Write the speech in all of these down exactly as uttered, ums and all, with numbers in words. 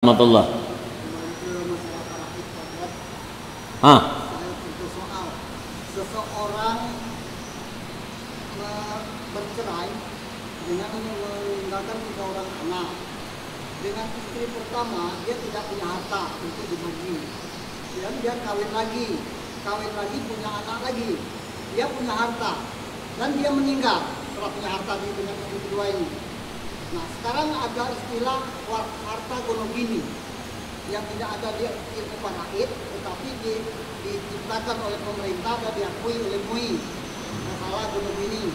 warahmatullah. Membantu masalah terakhir Pak Ustaz. Ah, Saya punya soal. Seseorang me- bercerai dengan meninggalkan tiga orang anak. Dengan istri pertama, dia tidak punya harta untuk dibagi. Dan dia kawin lagi. Kawin lagi, punya anak lagi. Dia punya harta. Dan dia meninggal setelah punya harta di dengan istri kedua ini. Nah, sekarang ada istilah wa- harta gonogini yang tidak ada di ilmu faraid, tetapi di, diciptakan oleh pemerintah dan diakui oleh MUI. Masalah gonogini.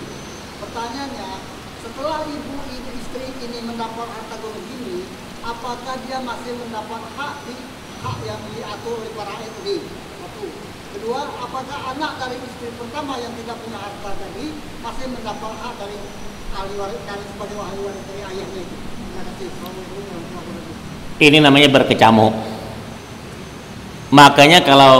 Pertanyaannya, setelah ibu ini, istri ini mendapat harta gonogini, apakah dia masih mendapat hak di hak yang diatur oleh faraid tadi? Satu. Kedua, apakah anak dari istri pertama yang tidak punya harta tadi masih mendapat hak dari ahli waris, dari sebagai ahli waris dari ayahnya itu? Terima kasih. Assalamualaikum warahmatullahi wabarakatuh. Ini namanya berkecamuk. Makanya kalau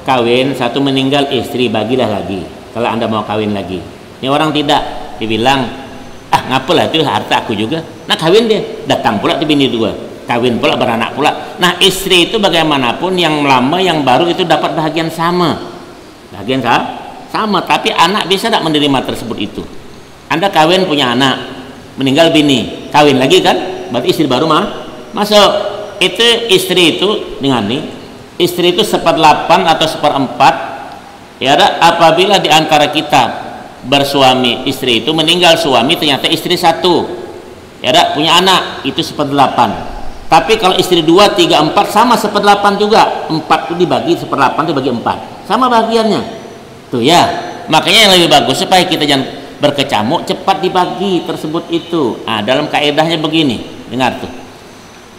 kawin, satu meninggal, istri bagilah lagi. Kalau anda mau kawin lagi, ini orang tidak, dibilang, ah, ngapalah itu harta aku juga. Nah, kawin dia, datang pula tu bini dua, kawin pula, beranak pula. Nah, istri itu bagaimanapun yang lama yang baru itu dapat bahagian sama. Bahagian sa- sama, tapi anak bisa tak menerima tersebut itu? Anda kawin, punya anak, meninggal bini, kawin lagi kan? Berarti istri baru mah masuk. Itu istri itu dengan nih, istri itu seperdelapan atau seperempat. Ya ada, apabila di antara kita bersuami istri itu meninggal suami, ternyata istri satu, ya ada, punya anak, itu seperdelapan. Tapi kalau istri dua, tiga, empat, sama seperdelapan juga. Empat itu dibagi, seperdelapan itu bagi empat, sama bagiannya. Tuh ya, makanya yang lebih bagus supaya kita jangan berkecamuk, cepat dibagi tersebut itu. Ah, dalam kaedahnya begini, dengar tuh.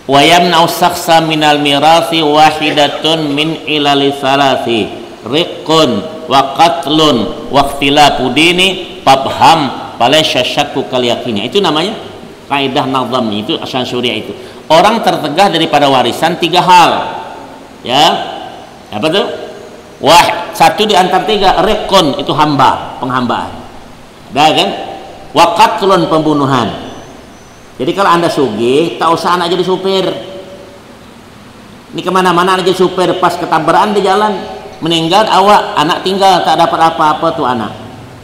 Wayam nausak saminal mirasi wahidatun min ilali salasi, riqun, wa qatlun, wa ikhtilafu dini, pabham, palaisya syakku kal yakini. Itu namanya kaidah nazam itu, Asyansuri itu. Orang tertegah daripada warisan tiga hal. Ya. Apa tuh? Wah, satu di antar tiga, riqun, itu hamba, penghambaan. Ada kan? Wa qatlun, pembunuhan. Jadi kalau anda sugih, tak usah anak jadi supir. Ini kemana-mana anak jadi supir, pas ketabrakan di jalan, meninggal awak, anak tinggal, tak dapat apa-apa tuh anak.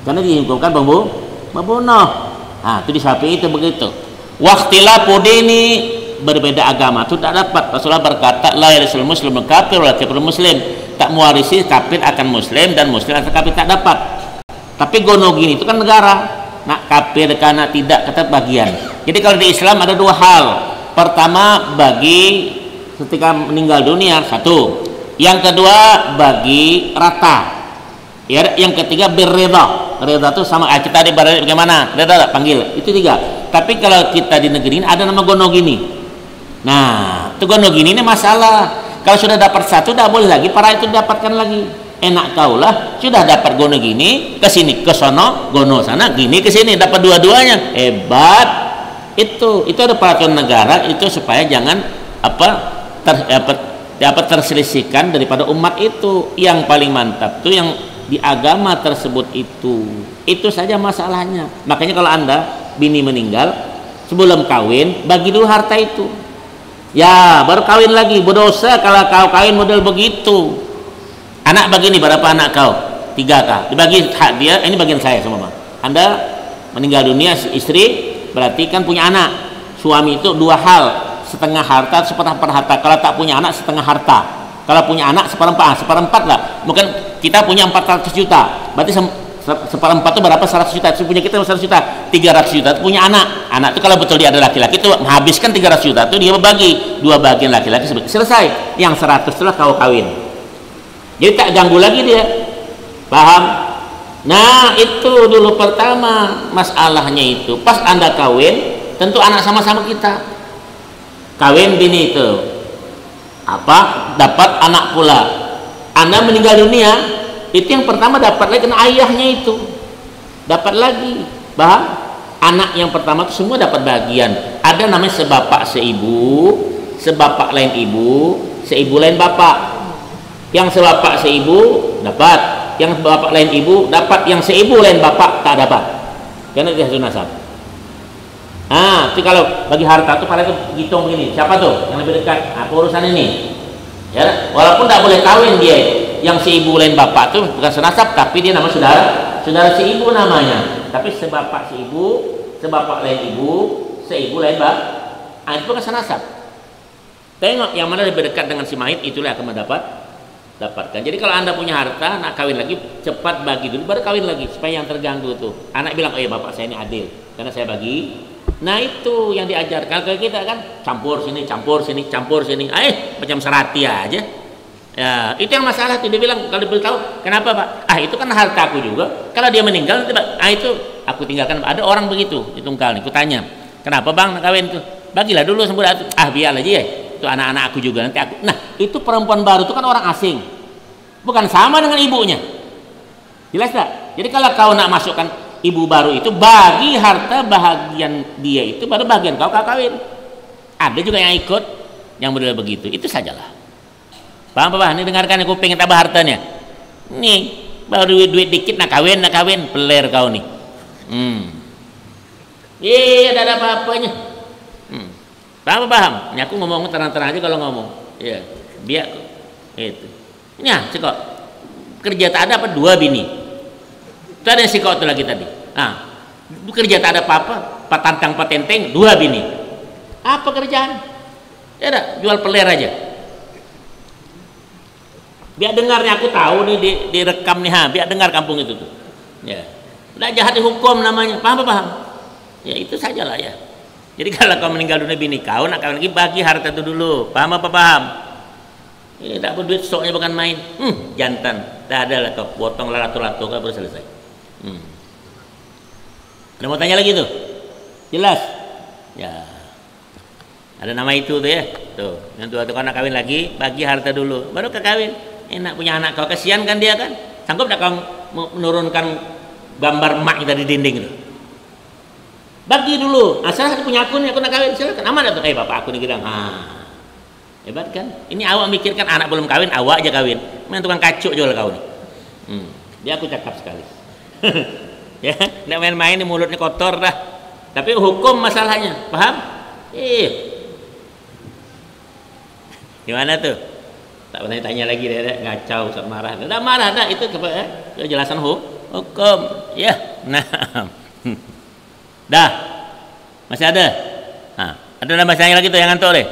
Karena dihukumkan pembu- membunuh. Nah, itu di Syafi'i itu begitu. Wa ikhtilafu dini, berbeda agama itu tak dapat. Rasulullah berkata, la yarisul muslimul kafir wal kafirul muslim. Tak mewarisi kafir akan muslim dan muslim akan kafir, tak dapat. Tapi gonogini itu kan negara. Nak kafir karena tidak, tetap bagian. Jadi kalau di Islam ada dua hal. Pertama, bagi ketika meninggal dunia, satu. Yang kedua, bagi rata. Ya, yang ketiga, birrida. Rida tuh sama, ah, kita di barat bagaimana? Rida tak panggil. Itu tiga. Tapi kalau kita di negeri ini ada nama gonogini. Nah, itu gonogini ini masalah. Kalau sudah dapat satu, tidak boleh lagi para itu didapatkan lagi. Enak kaulah, sudah dapat gonogini, ke sini, ke sono, gono sana, gini ke sini, dapat dua-duanya. Hebat. Itu, itu ada peraturan negara itu supaya jangan apa ter, apa, apa terselisihkan daripada umat itu. Yang paling mantap tuh yang di agama tersebut itu. Itu saja masalahnya. Makanya kalau anda bini meninggal, sebelum kawin, bagi dulu harta itu. Ya, baru kawin lagi. Berdosa kalau kau kawin model begitu. Anak begini, berapa anak kau? Tiga kah? Dibagi hak dia, ini bagian saya sama, Bang. Anda meninggal dunia, istri, berarti kan punya anak. Suami itu dua hal, setengah harta, seperempat harta. Kalau tak punya anak, setengah harta. Kalau punya anak, seperempat, ah, seperempat lah. Mungkin kita punya empat ratus juta, berarti sem- se- seperempat itu berapa? Seratus juta. Itu punya kita seratus juta. Tiga ratus juta itu punya anak. Anak itu kalau betul dia ada laki-laki itu menghabiskan tiga ratus juta itu dia berbagi. Dua bagian laki-laki sebe- selesai. Yang seratus itulah kau kawin. Jadi tak ganggu lagi dia. Paham? Nah, itu dulu pertama masalahnya itu. Pas anda kawin, tentu anak sama-sama kita. Kawin bini itu. Apa? Dapat anak pula. Anda meninggal dunia, itu yang pertama dapat lagi kena ayahnya itu. Dapat lagi. Paham? Anak yang pertama itu semua dapat bagian. Ada namanya sebapak seibu, sebapak lain ibu, seibu lain bapak. Yang sebapak seibu dapat, yang sebapak lain ibu dapat, yang seibu lain bapak tak dapat. Karena dia satu nasab. Nah, tapi kalau bagi harta tuh pada tuh hitung begini, siapa tuh yang lebih dekat? Apa urusan ini? Ya, walaupun tidak boleh kawin dia, yang seibu lain bapak tuh bukan senasab, tapi dia nama saudara, saudara seibu namanya. Tapi sebapak seibu, sebapak lain ibu, seibu lain bapak. Ah, itu bukan senasab. Tengok yang mana lebih dekat dengan si mayit, itulah yang akan mendapat dapatkan. Jadi kalau anda punya harta, nak kawin lagi, cepat bagi dulu, baru kawin lagi, supaya yang terganggu tuh. Anak bilang, "Oh ya, bapak saya ini adil, karena saya bagi." Nah, itu yang diajarkan ke kita kan, campur sini, campur sini, campur sini, eh, macam serati aja. Ya, itu yang masalah tuh. Dia bilang, kalau diberitahu, "Kenapa, Pak?" "Ah, itu kan harta aku juga. Kalau dia meninggal nanti, Pak, ah, itu aku tinggalkan." Ada orang begitu di Tungkal nih, kutanya, "Kenapa, Bang, nak kawin tuh?" "Bagilah dulu sembur atu." "Ah, biar aja ya, itu anak-anak aku juga nanti aku." Nah, itu perempuan baru itu kan orang asing, bukan sama dengan ibunya. Jelas tak? Jadi kalau kau nak masukkan ibu baru itu, bagi harta bahagian dia itu pada bagian kau, kau kawin. Ada juga yang ikut yang model begitu. Itu sajalah. Paham apa, Bah? Ini dengarkan, kuping tambah hartanya. Nih, baru duit, duit dikit, nak kawin, nak kawin, peler kau nih. Hmm. Iya, tidak ada apa-apanya. Hmm. Paham apa, paham? Ini aku ngomong terang-terang aja kalau ngomong. Iya, biar kok. Itu. Nah, si kok kerja tak ada apa, dua bini. Itu ada si kok tu lagi tadi. Nah, kerja tak ada apa-apa, patantang patenteng, dua bini. Apa kerjaan? Ya dah, jual peler aja. Biar dengar nih, aku tahu nih di, direkam nih, ha, biar dengar kampung itu tuh. Ya. Udah jahat dihukum namanya. Paham apa, paham? Ya, itu sajalah ya. Jadi kalau kau meninggal dunia, bini kau nak kawin lagi, bagi harta itu dulu. Paham apa, paham? Ini tak berduit, soknya bukan main. Hmm, jantan. Tak ada lah kau potong lah, ratu-ratu kau baru selesai. Hmm. Ada mau tanya lagi tuh? Jelas? Ya. Ada nama itu tuh ya. Tuh, yang tua tuh, kau nak kawin lagi, bagi harta dulu. Baru kau kawin. Enak punya anak kau, kasihan kan dia kan? Sanggup tak kau me-, menurunkan gambar emak kita di dinding tuh? Bagi dulu. Asal aku punya akun, aku nak kawin, silakan. Aman tak tuh? "Eh, bapak aku nih," gitu. Ha. Hebat kan? Ini awak mikirkan anak belum kawin, awak aja kawin. Main tukang kacuk jual kau nih. Hmm. Dia aku cakap sekali. Ya, ndak main-main nih, mulutnya kotor dah. Tapi hukum masalahnya, paham? Ih. Gimana tuh? Tak pernah tanya lagi deh, deh. Ngacau, usah marah. Ndak marah dah, itu apa, eh? Jelasan hu-, hukum. Ya, nah. Dah. Masih ada? Nah, ada nambah saya lagi tuh yang ngantuk deh.